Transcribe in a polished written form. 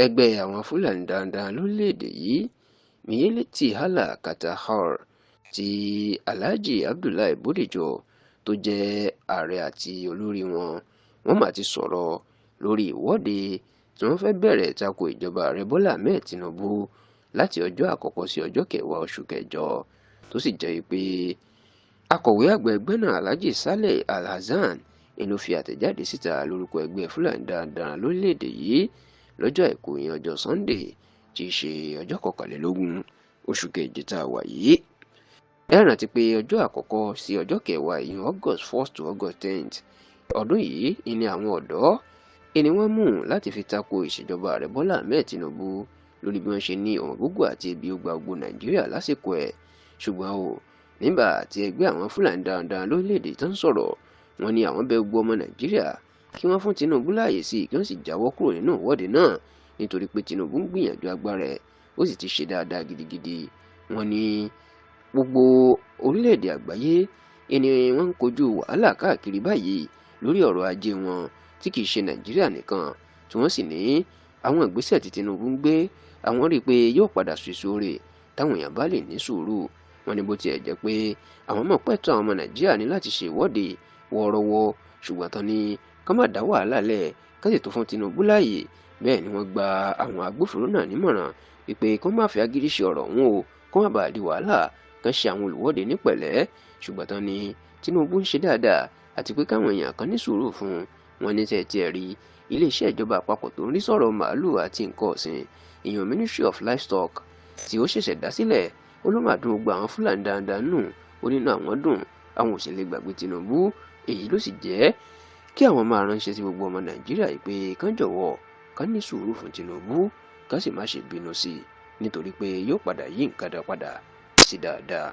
Ẹgbẹ́ àwọn Fúlàní darandaran lórílẹ̀‐èdè yìí, Miyetti Allah Kautal Hore, tí Alhaji Abdullahi Bodejo tó jẹ́ ààrẹ àti olórí wọn, wọ́n mà ti sọ̀rọ̀ lórí ìwọ́de tí wọ́n fẹ́ bẹ̀rẹ̀ tako ìjọba Ààrẹ Bọ́lá Ahmed Tinubu láti ọjọ́ àkọ́kọ́ sí ọjọ́ kẹwàá oṣù kẹjọ, tó sì jẹ́ pé akọ̀wé àgbà ẹgbẹ́ náà, Alhaji Saleh Alhassan, ló fi àtẹ̀jáde síta lórúkọ ẹgbẹ́ Fúlàní darandaran lórílẹ̀‐èdè yìí lọ́jọ́ Àìkú yẹn, ọjọ́ Sunday, tí í ṣe ọjọ́ 21 oṣù keje tá a wà yìí. Ẹ rántí pé ọjọ́ àkọ́kọ́ sí ọjọ́ kẹwàá, ìyẹn August 1st to August 10th ọdún yìí, ìní àwọn ọ̀dọ́ ìní wọ́n mú láti fi tako ìṣèjọba Ààrẹ Bọ́lá Ahmed Tinubu lórí bí wọ́n ṣe ní ọ̀wọ́n gógó àti ebi ó gba gbogbo Nàìjíríà lásìkò ẹ̀. Ṣùgbọ́n o, nígbà tí ẹgbẹ́ àwọn Fúlàní darandaran lórílẹ̀‐èdè tó ń sọ̀rọ̀, wọ́n ní àwọn bẹ̀ gbogbo ọmọ Nàìjíríà kí wọ́n fún Tinubu láàyè sí, kí wọ́n sì jáwọ́ kúrò nínú ìwọ́de náà, nítorí pé Tinubu ń gbìyànjú agbára ẹ̀, ó sì ti ṣe dáadáa gidigidi. Wọ́n ní gbogbo orílẹ̀-èdè àgbáyé ẹni wọ́n ń kojú wàhálà káàkiri báyìí lórí ọ̀rọ̀ ajé wọn, tí kìí ṣe Nàìjíríà nìkan, tí wọ́n sì ní àwọn ìgbésẹ̀ tí Tinubu ń gbé, àwọn rí i pé yóò padà so èso rẹ̀ táwọn èèyàn bá lè ní sùúrù. Wọ́n ní bó tiẹ̀ jẹ́ pé àwọn mọ̀ pẹ̀tọ́ àwọn ọmọ Nàìjíríà ní láti ṣe ìwọ́de wọ́ọ́rọ́wọ́, ṣùgbọ́n tán ní ká má dá wàhálà lẹ̀, ká sì tó fún Tinubu láàyè. Bẹ́ẹ̀ ni wọ́n gba àwọn agbófinró náà nímọ̀ràn wípé kó má fi agídí ṣe ọ̀rọ̀ ọ̀hún o, kó má bàa di wàhálà, kán ṣe àwọn olùwọ́de ní pẹ̀lẹ́. Ṣùgbọ́n tán ní Tinubu ń ṣe dáadáa àti pé káwọn èèyàn kan ní sùúrù fún un. Wọn ní tẹ́ tiẹ̀ rí iléeṣẹ́ ìjọba àpapọ̀ tó ń rí sọ̀rọ̀ màálù àti nǹkan ọ̀sìn, ìyẹn Ministry of Livestock, tí ó ṣẹ̀ṣẹ̀ dá sílẹ̀, ó ló máa dùn gbogbo àwọn Fúlàní darandaran nù. Ó nínú àwọn dùn, àwọn ò sì lè gbàgbé Tinubu. Èyí ló sì jẹ́ kí àwọn máa ránṣẹ́ sí gbogbo ọmọ Nàìjíríà yìí pé kán jọ̀wọ́, kán ní sùúrù fún Tinubu, kán sì má ṣe bínú sí i, nítorí pé yóò padà yí nǹkan dá padà sí dáadáa.